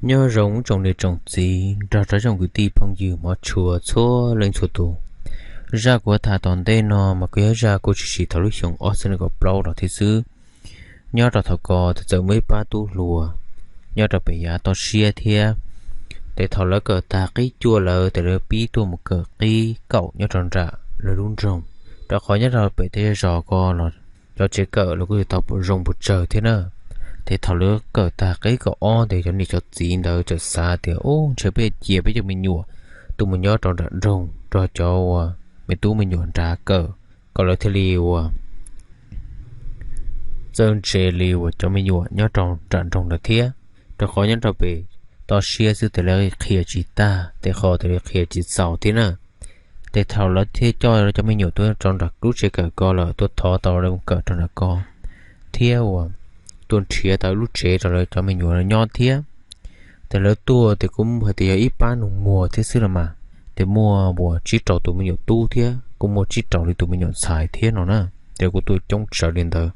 Nyob zoo ib tsoom niam tsoom txiv nrog rau tsoom kwv tij phooj ywg hmov tshua txhua leej txhua tus. Zaj kuv tham tom ntej no mas kuj yog zaj kuj tshwm sim thaum lub xyoo ob txhiab nees nkaum plaub los thiab xwb. Nyob rau thaum ko tes txawm muaj ib pab tub hluas nyob rau pem yav toj siab thiab. Tes thaum lawv kawm tag qib cuaj lawm tes lawv pib tuaj mus kawm qib kaum nyob rau nram lawv lub nroog, rau qhov nyob rau pem tej zej zos ko los cov tsev kawm los kuj tsis tau pom zoo pes tsawg thiab na. Tes thaum lawv kawm tag qib kaum ob tes cov niam cov txiv ntawd txawm xav tias, Ub, ntshe peb cia peb cov me nyuam tuaj mus nyob rau nram nroog nrog cov uas me tub me nyuam nrad kawm, kom lawv thiaj li uas txawj ntse li uas cov me nyuam nyob rau nram nroog ntawd thiab. Rau qhov nyob rau pem toj siab xwb tes lawv qhia tsis tag, tej qho tes lawv qhia tsis txaus thiab na. Tes thaum lawv thiaj coj cov me nyuam tuaj rau nram lub tsev kawm ko lawm, tuaj thov tau lawv mus kawm rau nram ko thiab uas tuaj nrhiav tau lub tsev rau lawv cov me nyuam nyob thiab. Tes lawv tuaj tes kuj hais tias yog ib pab nus muag thiab xwb los mas, tes muaj uas tsib rau tus me nyuam tub thiab kuj muaj tsib rau li tus me nyuam ntxhais thiab no na. Tes kuj tuaj coob tsawv li ntawd.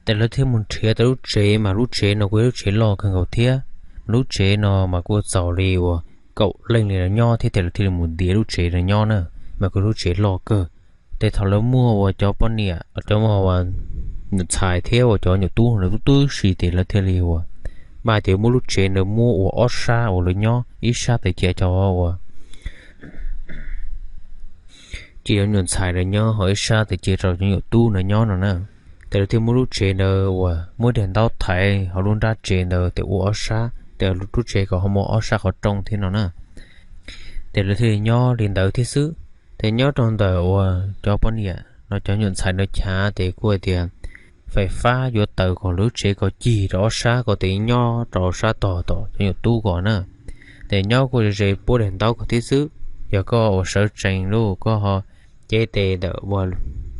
Tes lawv thiaj mus nrhiav tau lub tsev mas lub tsev no kuj yog lub tsev loj kawg nkaus thiab. Lub tsev no mas kuj txaus li uas kaum leej li lawv nyob thiab, tes lawv thiaj li mus ntiav lub tsev no nyob na, mas kuj lub tsev loj kawg. Tes thaum lawv muaj uas cov poj niam, cov nyuam ntxhais thiab uas cov nyuam tub lawv tub tub si tes lawv thiaj li uas mas tias muab lub tsev ntawd muab ua ob sab uas lawv nyob, ib sab tes cia cov uas cia cov nyuam ntxhais lawv nyob, ho ib sab tes cia rau cov nyuam tub ntawd nyob no na. Tes lawv thiaj muab lub tsev ntawd uas muab daim ntaub thaiv hauv lub nrab tsev ntawd tes ua ob sab, tes lub tsev kom ho muaj ob sab qhov rooj thiab no na. Tes lawv thiaj li nyob li ntawd thiab xwb. Tes nyob rau ntawm uas cov poj niam no cov nyuam ntxhais ntawd chav tes kuj hais tias fais fab yuav taws kom lub tsev ko cig rau ob sab ko tes nyob rau sab tog tom cov nyuam tub ko na. Tes nyob kuj ze puab daim ntaub ko thiab xwb. Yog koj uas sawv tsees lub koj ho cev tes ntawm uas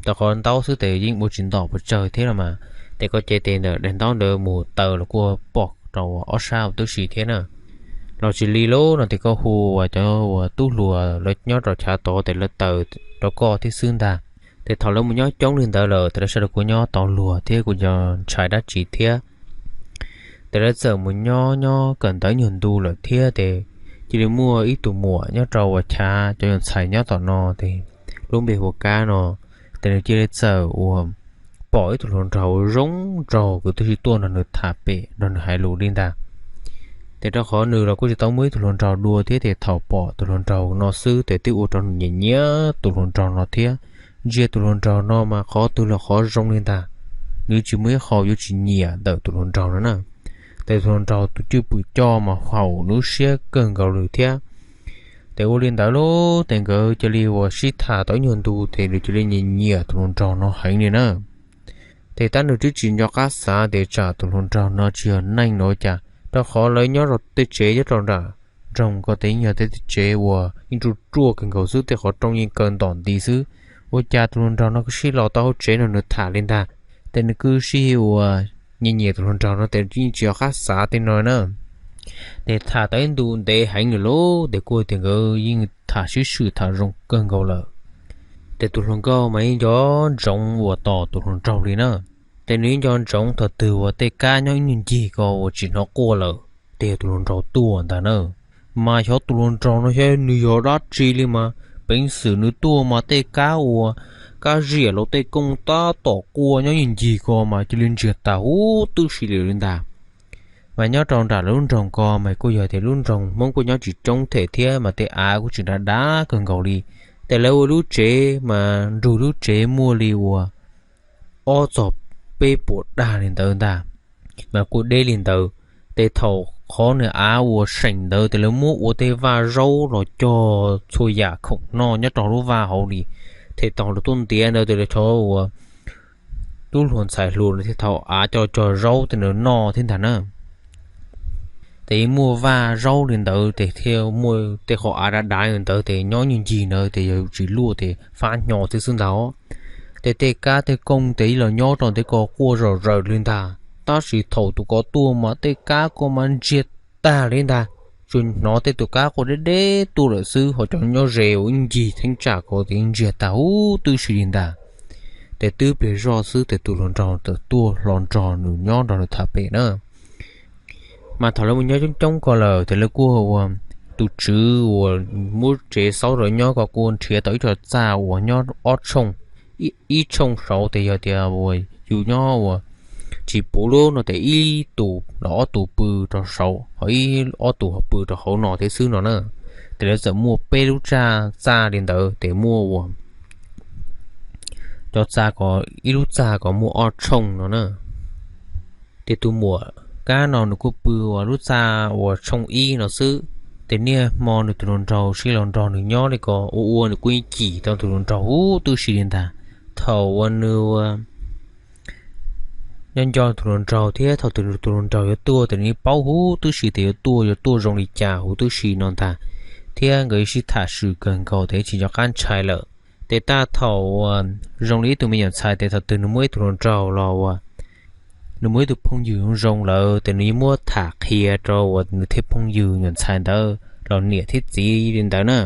tau qhov ntaub xwb tes yeej ua tsis ntom pes tsawg thiab los mas, tes koj cev tes ntawm daim ntaub ntawd mus taws los kuj pom rau ob sab ua tib si thiab na. Los tsis li lub no tes koj hu uas cov uas tub hluas lawv nyob rau chav tod tes lawv taws rau koj thiab xwb ntag. Tes thaum lawv mus nyob coob li ntawd lawm tes lawv sawv daws kuj nyob tau luag thiab kuj yog ntshai dab tsi thiab. Tes lawv txawm mus nyob nyob kawm ntawv nyuag ntu lawm thiab tes cia li muaj ib tug muam nyob rau uas chav cov nyuam ntxhais nyob tom no tes lub npe hu ua Kab no. Tes nws cia li txawm uas pom ib tug hluas nraug zoo nraug kuj tib si tuaj nrog nws tham pem nrog nws hais lus li ntag. Tes rau qhov nws los kuj tsis tau muaj ib tug hluas nraug dua thiab tes thaum pom tus hluas nraug no xwb tes twb ua rau nws nyiam nyiam tus hluas nraug no thiab. Ntsia tus hluas nraug no mas qhov twg los qhov zoo li ntag, nws tsis muaj ib qho yuav tsis nyiam ntawm tus hluas nraug no na. Tes tus hluas nraug tus cwj pwm coj mas haum nws lub siab kawg nkaus li thiab. Tes ua li ntawd lub tes nkawd cia li uas sib tham tau ib nyuag ntu tes nws cia li nyiam nyiam tus hluas nraug no heev li na. Tes tab nws twb tsis nco qab xav tias tsam tus hluas nraug no tsis yog neeg los cas, rau qhov lawv nyob rau tej tsev nyob rau nram nroog ko tes yeej yog tej tsev uas yeej ruaj ruaj kawg nkaus xwb, tej qhov rooj yeej kaw ntom nti xwb. Ua cas tus hluas nraug no kuj sib los tau hauv tsev no nws tham li ntag. Tes nws kuj sib uas nyiam nyiam tus hluas nraug no tes yeej tsis nco qab xav tej no na. Tes tham tau ib ntu ntev heev lawm lauj, tes kuj tias nkawd yeej tham sib swm tham zoo kawg nkaus lawm. Tes tus hluas nkauj mas yeej nco ntsoov uas tos tus hluas nraug li na. Tes nws yeej nco ntsoov thaum twg uas tej kab nyob ib nyuag ncig ko uas tsis hnov quaj lawm, tes yog tus hluas nraug tuaj ntag na. Mas xyov tus hluas nraug no xyov nws yog dab tsi li mas peev xwm nws tuaj mas tej kab uas kab ziam los tej kooj tab tom quaj nyob ib nyuag ncig ko mas cia li ntsiag tag huv tib si li ntag. Mas nyob rau nram lawv lub nroog ko mas kuj yog tias lub nroog Hmoob kuj nyob tsis coob them thiab mas tej av kuj tseem dav dav kawg nkaus li. Tes lawv ua lub tsev mas nrug lub tsev muaj li uas ob txog peb puas dag li ntawd ntag, mas kuj deb li ntawd. Tes thaum qhov nws av uas seem ntawd tes lawv muab ua tej vaj zaub los cog txhua yam khoom noj nyob rau lub vaj hauv li. Tes thaum lawv tuaj ntiav ntawd tes lawv cov uas tub hluas ntxhais hluas thiaj thaum av coj cog zaub tej ntawd noj thiab ntag na. Tes yeej muaj vaj zaub li ntawd tes thiaj muaj tej qhov av dav dav li ntawd tes nyob nyuag ncig ntawd tes yog tsis luaj tes fab hnyo thiab xwb ntag. Tes tej kab tej kooj tes ib los nyob rau ntiaj ko quaj zom zaws li ntag, tab sis thaum tus ko tuaj mas tej kab ko mas ntsiag tag li ntag. Tsuas hnov tej tus kab quaj deb deb tuaj lawm xwb, ho cov nyob ze uas ib ncig theeb tsam ko tes yeej ntsiag tag huv tib si li ntag. Tes twb pliag zoj xwb tes tus hluas nraug txawm tuaj hlo nrog nws nyob nrog nws tham pem na. Mas thaum lawv mus nyob coob coob ko lawm ces lawv kuj ua, tus tswv uas muab tsev xauj rau nyob ko kuj nrhiav tau ib co txaj uas nyob ob tshooj, ib tshooj saud tes yog tias uas yus nyob uas tsis puv lub no tes ib tus los ob tus pw rau saud ho ib ob tus ho pw rau hauv no thiab xwb no na. Ces lawv txawm muaj peb lub txaj, txaj li ntawd ces muaj ua cov txaj ko, ib lub txaj ko muaj ob tshooj no na. Ces tus muam kab no nws kuj pw ua lub txaj uas tshooj ib no xwb. Ces niaj hmo nws tus hluas nraug sib los nrog nws nyob li ko ua ua nws kuj yeej cim tau tus hluas nraug huv tib si li ntag. Thaum uas nws nyob nco tus hluas nraug thiab thaum tus hluas nraug yuav tuaj ces nws paub huv tib si tias yuav tuaj yuav tuaj zoo li cas huv tib si no ntag, thiab nkawd sib tham swm kawg nkaus ces tsis nco qab ntshai lawm. Ces tag thaum uas zoo li ib tug me nyuam ntxhais ces thaum twg nws muaj ib tug hluas nraug los ua nws muaj ib tug phooj ywg zoo lawm ces nws yeej muab tham qhia rau uas nws tej phooj ywg nyuam ntxhais ntawd los niam thiab txiv li ntawd na.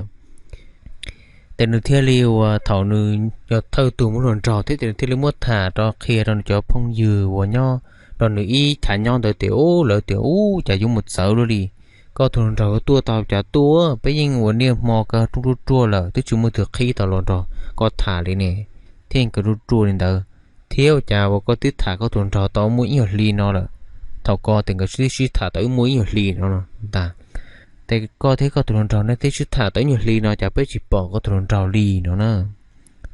Ces nws thiaj li ua thaum nws yog thawj tug muaj hluas nraug thiab ces nws thiaj li muab tham rau qhia rau nws cov phooj ywg uas nyob rau nws ib chav nyob ntawd tias ub, lawv tias ub, cas yuav mus txawv luaj li. Koj tus hluas nraug yuav tuaj tau cas tuaj, peb yeej ua niaj hmo kaw rooj ruaj ruaj lawm twb tsis muaj twg qhib tau los nrog koj tham li ne, thiab yeej kaw ruaj ruaj li ntawd. Thiab ua cas uas koj twb tham koj tus hluas nraug tau muaj ib nyuag hli no lawm, thaum ko ces nkawd twb sib tham tau ib muaj ib nyuag hli no ntag. Ces koj thiab koj tus hluas nraug nej twb sib tham tau ib nyuag hli no cas peb tsis pom koj tus hluas nraug li no na.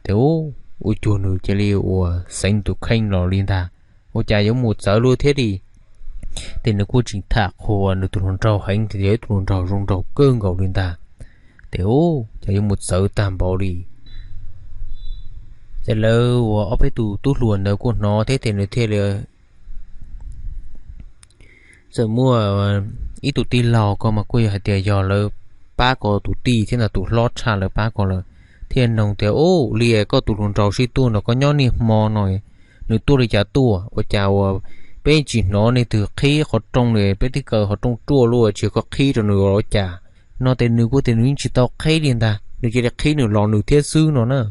Ces ua cuag nws cia li ua xeev tus kheej los li ntag, ua cas yuav mus txawv luaj thiab li. Ces nws kuj tseem tham qhuas nws tus hluas nraug heev tias yog ib tug hluas nraug zoo nraug kawg nkaus li ntag. Ces ub, cas yuav mus txawv tag npaum li. Ces lawv uas ob peb tus tub hluas ntawd kuj hnov thiab ces nws thiaj li txawm muaj ib tug tij laug ko mas kuj yog hais tias yog lawv pab ko tus tij thiab ntawd tus hlob tshaj lawv pab ko lawm, thiaj noog tias ub, li koj tus hluas nraug sib tuaj nrog koj nyob niaj hmo no, nws tuaj li cas tuaj, ua cas uas peb tsis hnov nws twg qhib qhov rooj li, peb twb kaw qhov rooj ruaj luaj tsis yog koj qhib rau nws ua cas no. Ces nws kuj tias nws yeej tsis tau qhib li ntag, nws cia li qhib nws los nws thiab xwb no na.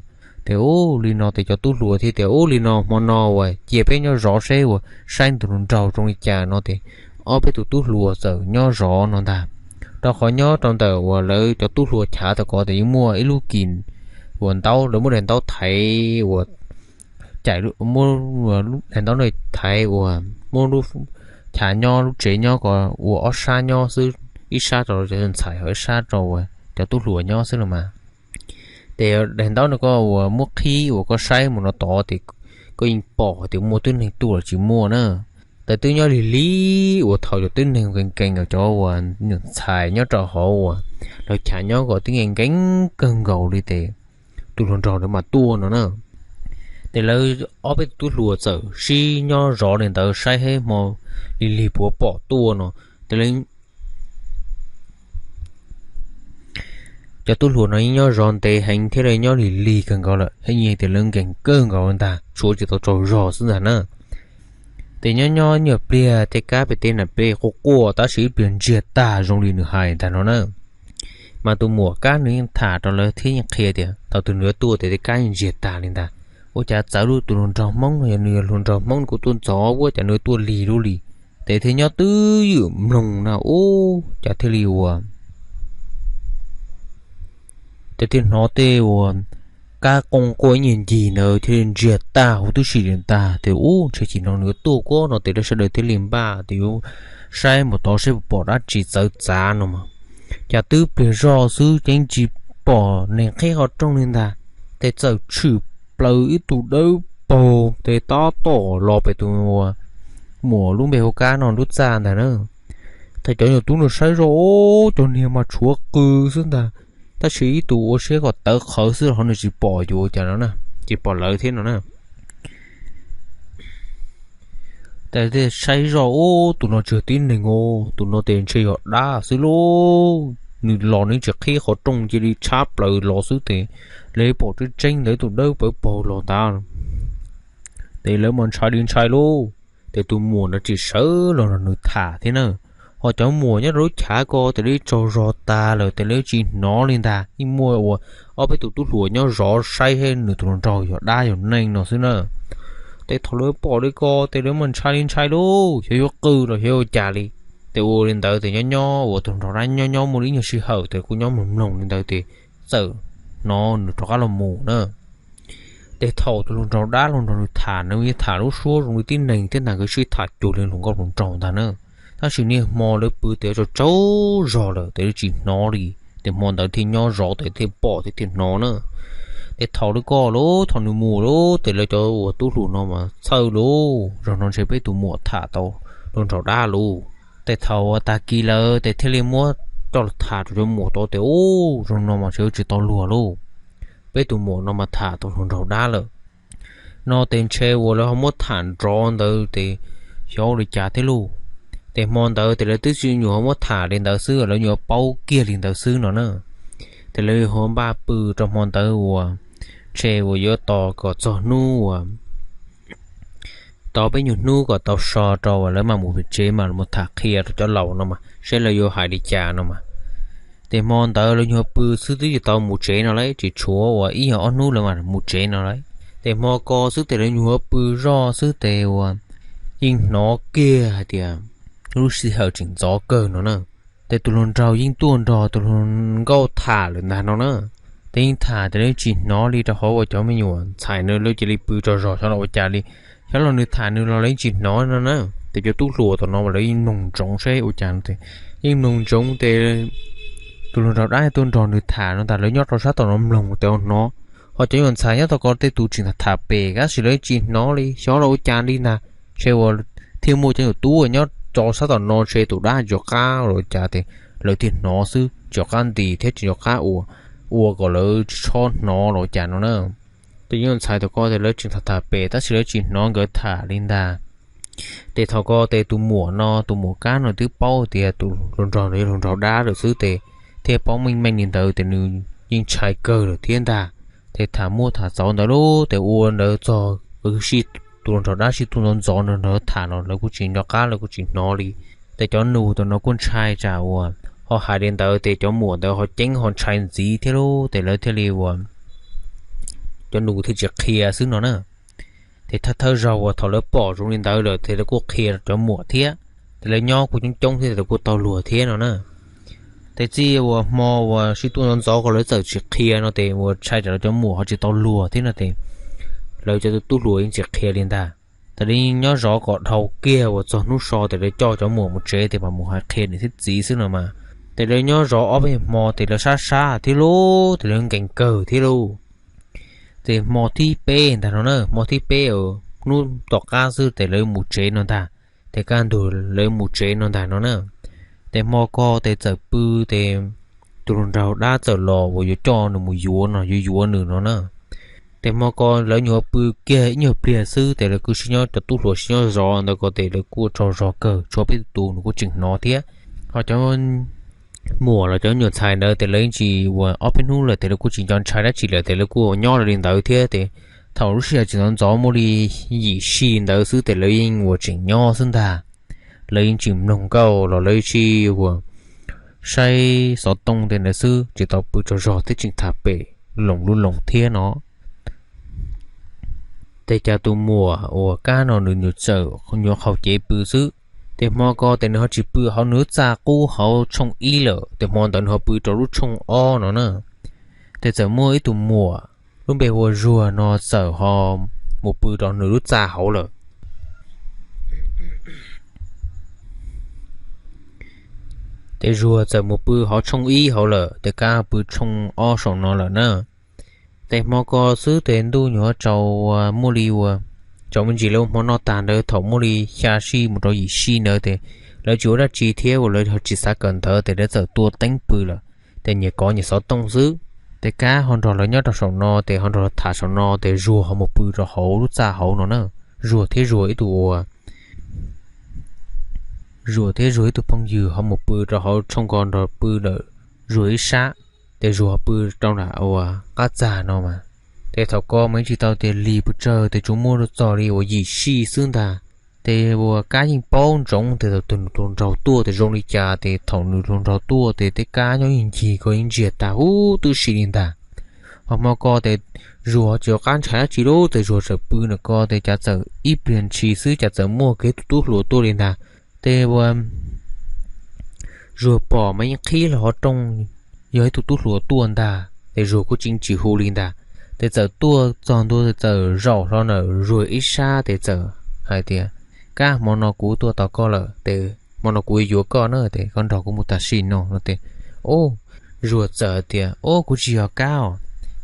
Ces ub, li no ces cov tub hluas thiaj tias ub, li no hmo no uas cia peb nyob zov seb uas saib nws tus hluas nraug zoo li cas no ces ob peb tus tub hluas txawm nyob zov no ntag. Rau qhov nyob rau ntawm uas lawv cov tub hluas chav tau ko ces yeej muaj ib lub kis uas ntaub, lawv muab daim ntaub thaiv uas cais, muab daim ntaub no thaiv uas muab lub chav nyob lub tsev nyob ko ua ob sab nyob xwb, ib sab rau cov ntxhais ho ib sab rau uas cov tub hluas nyob xwb los mas. Ces daim ntaub no koj uas muab qhib uas koj saib mus no tod ces koj yeej pom tias muaj tib neeg tuaj los tsis muaj na. Ces twb nyob lig lig uas thaum cov tib neeg nkees nkees, cov uas nyuam ntxhais nyob rau hauv uas lawv chav nyob ko twb nkees nkees kawg nkaus li ces tus hluas nraug ntawd mam tuaj no na. Ces lawv ob peb tus tub hluas txawm sib nyob zov li ntawd saib hmo lig lig puas pom tuaj no. Ces lawv cov tub hluas no yeej nyob zov ntev heev thiab lawv nyob lig lig kawg nkaus lawm, yeej tias lawv nkees kawg nkaus ntag, tshuav tsis tau tsaug zog xwb ntag na. Ces nyob nyob nyuag pliag tej kab pem tej nam peb quaj quaj tab sis ib pliag ntsiag tag zoo li nws hais ntag no na. Mas tus muam kab nws yeej tham rau lawv thiab yeej qhia tias thaum twg nws yuav tuaj ces tej kab yeej ntsiag tag li ntag. Ua cas txawv luaj, tus hluas nraug Hmoob no yog nws yog hluas nraug Hmoob nws kuj tuaj ntxov ua cas nws tuaj lig luaj li. Ces thiaj nyob twb ywm mloog na ub, cas thiaj li ua ces thiaj hnov tej uas kab qoo quaj ib nyuag ncig ntawd thiaj li ntsiag tag huv tib si li ntag. Ces ub, ntshe chim no nws yuav tuaj kuab no ces lawv sawv daws thiaj li npaj tias yuav saib mus tod seb puas pom dab tsi txawv txav no mas. Cas twb pliag zoj xwb ces tsis pom neeg qhib qhov rooj li ntag. Ces txawm tshwm plaws ib tug dawb paug ces tab tom los pem tus muam lub npe hu Kab no lub txaj ntag na. Ces cov nyuam tub no saib zoj, cov niag mas tshuav qw xwb ntag, tab sis ib tug ua siab kom tawv qhawv xwb los nws tsis pom yus cas no, tsis pom lawv thiab no na. Ces saib zoj, ub, tus no tsis yog tib neeg os, tus no ces ntshe yog dab xwb lauj. Nws los nws tsis qhib qhov rooj cia li tshab plaws los xwb ces lawv pom tseeb tseeb ntawd tus dawb paug paug los ntag. Ces lawv mas ntshai li ntshai lauj. Ces tus muam no tseem sawv los nrog nws tham thiab na. Ho cov muam nyob rau lub chav ko ces lawv tsaug zog tas lawm ces lawv tsis hnov li ntag, yeej muaj ua ob peb tus tub hluas nyob zov saib nws tus hluas nraug yog dab yog neeg no xwb na. Ces thaum lawv pom li ko ces lawv mas ntshai li ntshai lauj, xyov yuav qw los xyov ua cas li. Ces ua li ntawd ces nyob nyob uas tus hluas nraug dab nyob nyob muaj li ib nyuag sij hawm ces kuj nyob mloog mloog li ntawd ces txawm hnov nws rov qab los mus na. Ces thaum tus hluas nraug dab los nrog nws tham, nws yeej tham lub suab zoo li tib neeg thiab ntag, nkawd sib tham cuag li hluas nkauj hluas nraug ntag na. Tab sis niaj hmo lawv pw tes tsaug tsaug zog lawm tes lawv tsis hnov li. Ces hmo ntawd thiaj nyob zov tes thiaj pom thiab thiaj hnov na. Ces thaum lawv ko lawm, thaum nws mus lawm ces lawv cov uas tub hluas no mas txhawj lauj, zaum no ntshe peb tus muam tham tau hluas nraug dab lauj. Ces thaum uas tag kis lawm ces thiaj li muab coj los tham rau cov muam tod tias, Ub, zaum no mas ntshe yuav tsis tau luag lauj, peb tus muam no mas tham tau hluas nraug dab lawm no. Ces ntshe uas lawv ho muab tham nrov ntawd ces xyov ua li cas thiab lauj. Ces hmo ntawd ces lawv twb tsis nyuam ho muab tham li ntawd xwb, lawv nyuam paub kiag li ntawd xwb no na. Ces lawv ho npaj pw rau hmo ntawd uas ntshe uas yuav tos kom txog hnub uas tau peb nyuag hnub kom tau so rau uas lawv mam mus tsev mam mus tham qhia rau cov laus no mas saib lawv yuav hais li cas no mas. Ces hmo ntawd lawv nyuam pw xwb twb tsis tau mus tsev no lawm, tsis tshuav uas ib yog ob hnub lawv mam mus tsev no lawm. Ces hmo ko xwb ces lawv nyuam pw zoj xwb ces uas yeej hnov kiag hais tias lub sij hawm tseem ntxov kawg no na. Ces tus hluas nraug yeej tuaj nrog tus hluas nkauj tham lawm ntag no na. Ces yeej tham ces lawv yeej tsis hnov li rau qhov uas cov me nyuam ntxhais no lawv cia li pw tsaug zog xyov los ua cas li. Xyov los nws tham nws los lawv yeej tsis hnov no na. Ces cov tub hluas tom no mas lawv yeej mloog ntsoov saib ua cas no ces yeej mloog ntsoov ces tus hluas nraug dab tuaj nrog nws tham no ntag, lawv nyob rau sab tom no mloog ces hnov. Ho cov me nyuam ntxhais nyob tom ko tej tus tseem tham pem tab sis lawv yeej tsis hnov li xyov los ua cas li ntag. Ntshe uas thiaj muaj cov me nyuam tub nyob rau sab tom no ntshe tus dab tsis nco qab los ua cas ces lawv thiaj hnov xwb, tsis nco qab nti thiab tsis nco qab ua, ua kom lawv tsis txhob hnov los ua cas no na. Ces cov me nyuam ntxhais tom ko ces lawv tseem tham tham pem tab sis lawv tsis hnov nkawd tham li ntag. Ces thaum ko ces tus muam no, tus muam Kab no twb paub tias tus hluas nraug ntawd yog hluas nraug dab lawm xwb ces thiaj paub meej meej li ntawd ces nws yeej ntshai kawg lawm thiab ntag. Ces tham muaj tham txaus ntawd lauj ces ua ntawd txog sij tus hluas nraug dab sib tuaj ntxov ntxov nrog lawv tham los lawv kuj tsis nco qab lawv kuj tsis hnov li. Ces cov nus tom no kuj ntshai tsam uas ho hais li ntawd ces cov muam ntawd ho ceeb ho ntshai ntxiv thiab lauj ces lawv thiaj li uas cov nus thiaj tsis qhia xwb no na. Ces thawj thawj zaug uas thaum lawv pom zoo li ntawd lawm ces lawv kuj qhia cov muam thiab. Ces lawv nyob kuj coob coob thiab lawv kuj tau luag thiab no na. Ces txij uas hmo uas sib tuaj ntxov ntxov ko lawv txawm tsis qhia no ces uas ntshai tsam lawv cov muam ho tsis tau luag thiab no ces lawv cov tub hluas yeej tsis qhia li ntag. Ces lawv yeej nyob zov kom dhau kiag uas txog hnub so ces lawv coj cov muam mus tsev ces mam mus hais qhia niam thiab txiv xwb no mas. Ces lawv nyob zov ob peb hmo ces lawv sab sab thiab lauj ces lawv nkees kawg thiab lauj. Ces hmo thib peb ntag no na, hmo thib peb hnub tom qab xwb ces lawv mus tsev no ntag. Ces kaj ntug lawv mus tsev no ntag no na. Ces hmo ko ces txawm pw ces tus hluas nraug dab txawm los uas yuav coj nws mus yuav no, yuav yuav nws no na. Ces hmo ko lawv nyuam pw kiag ib nyuag pliag xwb ces lawv kuj sib nyob, cov tub hluas sib nyob zov ntawd ko ces lawv kuj tsaug zog kawg, tshuav peb tus tus nws kuj tseem hnov thiab. Ho cov muam los cov nyuam ntxhais ntawd ces lawv yeej tsis ua, ob peb hnub lawm ces lawv kuj tsis nco ntshai dab tsi lawm ces lawv kuj ua nyob li ntawd thiab ces thaum lub sij hawm tseem ntxov ntxov muaj li yim sij ntawd xwb ces lawv yeej ua tseem nyob xwb ntag. Lawv yeej tsis mloog nkauj los lawv tsis ua, saib xov tooj tej ntawd xwb, tsis tau pw tsaug zog thiab tseem tham pem loos lub loos thiab no. Ces cas tus muam uas Kab no nws txawm nyuam qhuav cev pw xwb. Ces hmo ko ces nws ho tsis pw hauv nws lub txaj qub hauv tshooj ib lawm, ces hmo ntawd nws ho pw rau lub tshooj ob no na. Ces txawm muaj ib tug muam lub npe hu ua Zuag no txawm ho mus pw rau nws lub txaj hauv lawm. Ces Zuag txawm mus pw hauv tshooj ib hauv lawm, ces Kab pw tshooj ob saum no lawm na. Ces hmo ko xwb ces ntuj nyuam qhuav tsaus, muaj li ua, tsaus me ntsis lawv ua hmo noj tag ntawd thaum muaj li xya sij mus rau yim sij ntawd ces lawv tsis ua dab tsi thiab uas lawv tsis xav kawm ntawv ces lawv txawm tua teeb pw lawm. Ces nyias kov nyias xov tooj xwb. Ces Kab ho nrog lawv nyob rau saum no ces ho nrog lawv tham saum no ces Zuag ho mus pw rau hauv lub txaj hauv no na. Zuag thiab Zuag ib tug ua Zuag thiab Zuag ib tug phooj ywg ho mus pw rau hauv tshooj ko nrog pw lawm Zuag ib sab. Ces Zuag pw rau nram uas qab txag no mas. Ces thaum ko mas tsis tau tias lig pes tsawg ces tsuas muaj txog li uas yim sij xwb ntag. Ces uas Kab yeej paub ntsoov tias thaum tus nraug tuaj ces zoo li cas, ces thaum nws hluas nraug tuaj ces tej kab nyob ib ncig ko yeej ntsiag tag huv tib si li ntag. Ho hmo ko ces Zuag tsis nco qab ntshai dab tsi lawm ces Zuag txawm pw nram ko ces cas txawm ib pliag ntshis xwb cas txawm muaj kiag tus tub hluas tuaj li ntag. Ces uas Zuag pom mas yeej qhib hlo qhov rooj, yog ib tug tub hluas tuaj ntag ces Zuag kuj tsis hu li ntag. Ces txawm tuaj txog ntua txawm zaum hlo ntawm Zuag ib sab ces txawm hais tias, Kab, hmo no kuv tuaj tos koj lawm ces hmo no kuv yuav yuav koj na, ces koj nrog kuv mus tam sim no no ces, o, Zuag txawm hais tias, O, kuv tsis yog Kab os,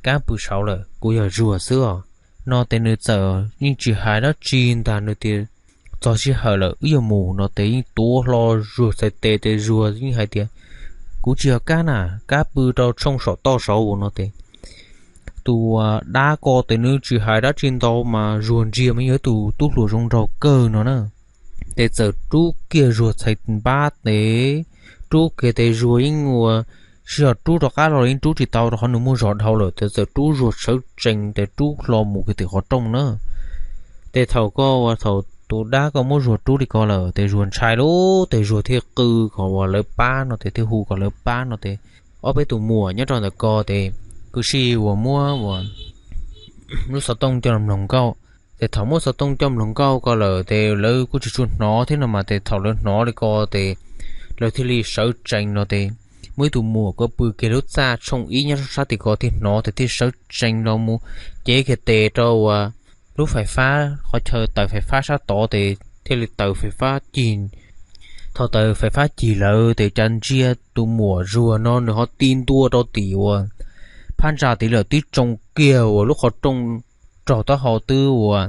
Kab pw saud lawm, kuv yog Zuag xwb os. No ces nws txawm yeej tsis hais dab tsi ntag, nws tias, Txog sij hawm lawm, wb yuav mus no ces yeej tuav hlo Zuag txhais tes ces Zuag yeej hais tias, Kuv tsis yog Kab na, Kab pw rau tshooj saum toj saud no ces tus dab ko ces nws tsis hais dab tsi ntau mas Zuag ntsia mas yog ib tus tub hluas zoo nraug kawg no na. Ces txawm rub kiag Zuag txhais npab tes, rub kiag tes Zuag yeej ua, sij hawm rub rov qab los yeej rub tsis tau rau qhov nws muaj zog dhau lawm ces txawm rub Zuag sawv tsees ces rub hlo mus kiag tim qhov rooj na. Ces thaum ko uas thaum tus dab ko muab Zuag rub li ko lawm ces Zuag ntshai lawm ces Zuag thiaj qw kom uas lawv pab no ces thiaj hu kom lawv pab no ces ob peb tus muam nyob rau ntawm ko ces kuj sij uas muab uas lub xov tooj coj los mloog nkauj. Ces thaum muab xov tooj coj mloog nkauj ko lawm ces lawv kuj tsis tshua hnov thiab no mas ces thaum lawv hnov li ko ces lawv thiaj li sawv tsees no ces muaj ib tus muam ko pw kiag lub txaj tshooj ib nyob sab tim ko thiaj hnov ces thiaj sawv tsees los mus cev kiag tes rau uas lub fais fab qhov chaw taws fais fab sab tod ces thiaj li taws fais fab cig. Thaum taws fais fab cig lawm ces cas ntsia tus muam Zuag no nws ho ti ntua rau tim uas phab ntsa tid lawm, twb tsoo kiag uas lub qhov rooj raug taub hau twb uas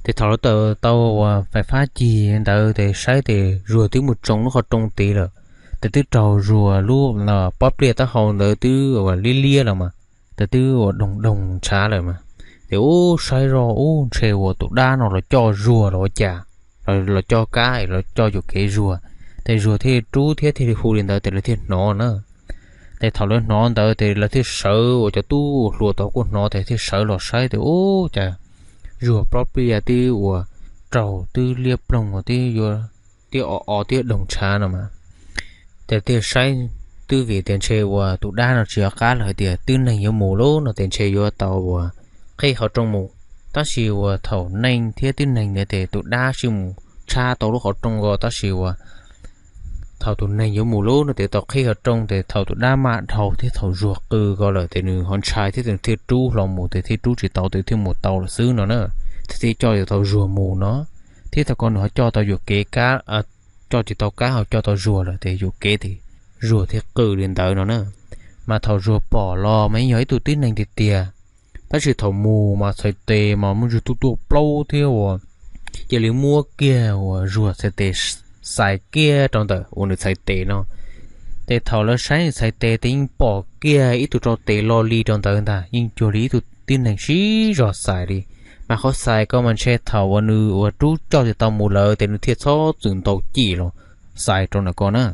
Ces thaum lawv taws tau uas fais fab cig ntawd ces saib ces Zuag twb mus tsoo lub qhov rooj tid lawm. Ces twb raug Zuag lub pob pliaj taub hau ntawd twb uas liab liab los mas, ces twb uas doog doog ntshav lawm mas. Ces ub saib zoj ub ntshe uas tus dab no los coj Zuag los ua cas, los coj Kab los coj yuam kev Zuag. Ces Zuag thiaj rub thiab thiaj li hu li ntawd ces lawv thiaj hnov na. Ces thaum lawv hnov ntawd ces lawv thiaj sawv, uas cov tub hluas tod kuj hnov ces thiaj sawv los saib ces ub cas Zuag pob pliaj twb uas raug twb liab ploog, twb yuav, twb o o twb doog ntshav no mas. Ces thiaj saib twb vim tias ntshe uas tus dab no tsis nco qab lawm hais tias twb neeg yuav mus lawm no ces ntshe yuav tau uas qhib qhov rooj mus. Tab sis uas thaum neeg thiab twb neeg ntawd ces tus dab sib mus tshab tau lub qhov rooj ko tab sis uas thaum tus neeg yuav mus lawm no ces tau qhib qhov rooj ces thaum tus dab maj dhau thiab thaum Zuag qw ko lawm ces nws ho ntshai thiab nws thiaj rub hlo mus ces thiaj rub tsis tau ces thiaj mus tau lawm xwb no na. Thiaj thiaj coj tau Zuag mus no, thiab thaum ko nws ho coj tau yuam kev Kab, coj tsis tau Kab ho coj tau Zuag lawm ces yuam kev ces Zuag thiaj qw li ntawd no na. Mas thaum Zuag pom los mas yeej yog ib tug tib neeg tiag tiag, tab sis thaum mus mas txhais tes mas muaj ntsis tuaj tuaj plaub thiab uas cia li muab kiag uas Zuag txhais tes xais kiag rau ntawm uas nws txhais tes no. Ces thaum lawv saib nws txhais tes ces yeej pom kiag ib tug rau tes lo li rau ntawd ntag, yeej cuag li ib tug tib neeg sib zog xais li. Mas qhov xais ko mas ntshe thaum uas nws uas rub coj tsis tau mus lawm ces nws thiaj txhob txwm ntaus cim los xais rau ntawm ko na.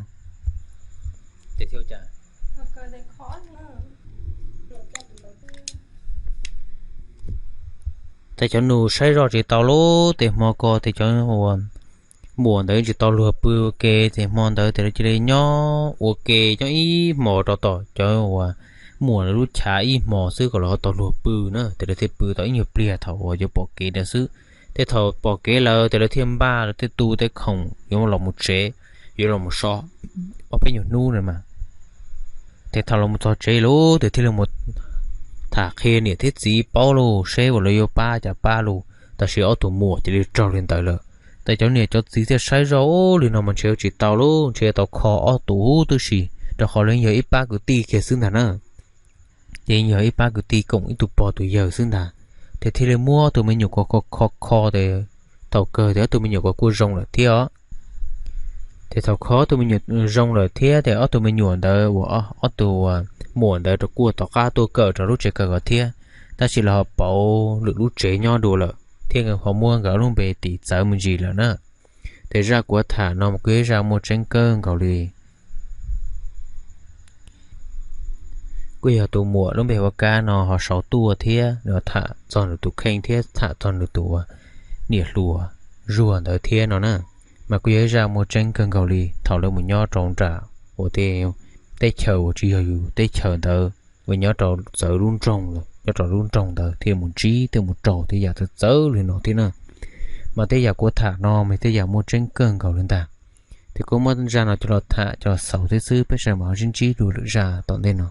Ces cov nus saib zoj tsis tau lawm ces hmo ko ces cov uas muam ntawd tsis tau luag pw ua ke ces hmo ntawd ces lawv cia li nyob ua ke nyob ib hmos rau tom cov uas muam lawv lub chav ib hmos xwb kom lawv ho tau luag pw na. Ces lawv thiaj pw tau ib nyuag pliag thaum uas yuav pom kev ntawd xwb. Ces thaum pom kev lawm ces lawv thiaj npaj lawv tej tu tej khoom yuav los mus tsev, yuav los mus so ob peb nyuag hnub na mas. Ces thaum los mus txog tsev lawm ces thiaj li mus tham qhia niam thiab txiv paub lauj, seb uas lawv yuav pab cas pab lauj. Tab sis ob tug muam cia li raug li ntawd lawm. Ces cov niam cov txiv thiaj saib zoj, Ub, li no mas ntshe yuav tsis tau lauj, ntshe yuav tau kho ob tug huv tib si, rau qhov lawv yog ib pab kwv tij kiag xwb ntag na. Ces yog ib pab kwv tij koom ib tug pog tus yawg xwb ntag. Ces thiaj li muab ob tug me nyuam ko kho kho kho ces thaum kawg ces ob tug me nyuam ko kuj zoo lawm thiab os. Ces thaum kho ob tug me nyuam zoo lawm thiab ces ob tug me nyuam ntawd uas ob tug muam ntawd rau kuj tom qab tuaj kawm rau lub tsev kawm ko thiab, tab sis los ho pauv lwm lub tsev nyob dua lawm thiab ho muab nkawd lub npe tis txawv me ntsis lawm na. Ces zaj kuv tham no mas kuj yog zaj muaj tseeb kawg nkaus li. Kuj yog tus muam lub npe hu ua Kab no ho sau tuaj thiab nws tham txog nws tus kheej thiab tham txog nws tus niam hluas Zuag ntawd thiab no na. Mas kuj yog ib zaj muaj tseeb kawg nkaus li thaum lawv mus nyob rau nram uas teb chaws uas tsis yog yus teb chaws ntawd, uas nyob rau txawv lub nroog, nyob rau lub nroog ntawd thiaj mus ntsib thiaj mus raug tej yam txawv txawv li no thiab na. Mas tej yam kuv tham no mas tej yam muaj tseeb kawg nkaus li ntag. Kuv muab zaj no coj los tham coj los xaus thiab xwb, peb sawv daws mam ho sib ntsib dua lwm zaj tom ntej no.